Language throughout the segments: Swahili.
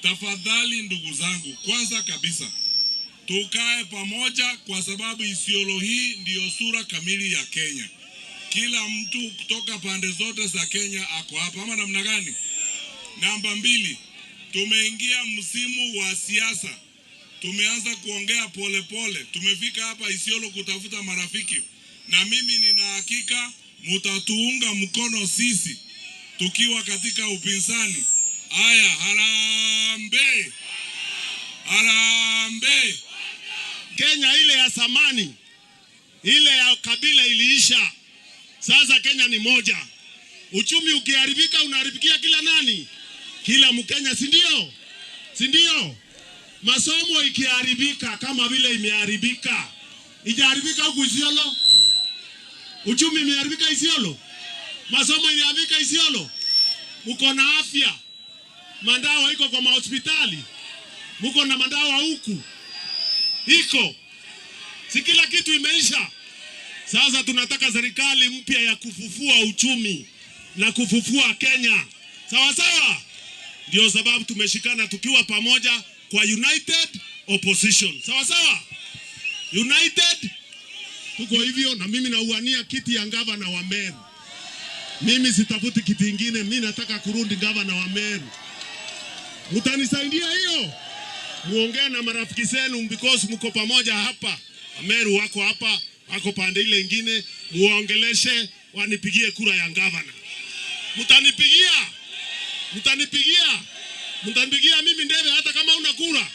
Tafadhali ndugu zangu, kwanza kabisa tukae pamoja, kwa sababu Isiolo hii ndiyo sura kamili ya Kenya. Kila mtu kutoka pande zote za Kenya ako hapa, ama namna gani? Namba mbili, tumeingia msimu wa siasa, tumeanza kuongea polepole. Tumefika hapa Isiolo kutafuta marafiki, na mimi nina hakika mutatuunga mkono sisi tukiwa katika upinzani. Haya, harambee! Harambee! Kenya ile ya zamani, ile ya kabila iliisha. Sasa Kenya ni moja. Uchumi ukiharibika unaharibikia kila nani? Kila Mkenya, si ndio? Si ndio? Masomo ikiharibika kama vile imeharibika, ijaharibika huku Isiolo? Uchumi imeharibika Isiolo? Masomo imeharibika Isiolo? Mko na afya, mandawa iko kwa mahospitali, mko na mandawa huku iko, si kila kitu imeisha. Sasa tunataka serikali mpya ya kufufua uchumi na kufufua Kenya, sawa sawa. Ndio sababu tumeshikana tukiwa pamoja kwa United Opposition, sawa sawa, United tuko hivyo, na mimi nauania kiti ya gavana wa Meru. Mimi sitafuti kiti ingine, mimi nataka kurudi gavana wa Meru. Mtanisaidia hiyo? Muongee na marafiki zenu because mko pamoja hapa. Wameru wako hapa, wako pande ile ingine, muongeleshe wanipigie kura ya gavana. Mtanipigia? Mtanipigia? Mtanipigia mimi Ndebe hata kama una kura?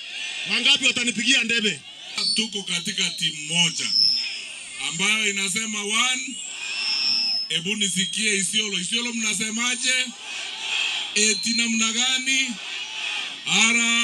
Wangapi watanipigia Ndebe? Tuko katika timu moja ambayo inasema one. Hebu nisikie Isiolo. Isiolo mnasemaje? Eti namna gani? Harambee!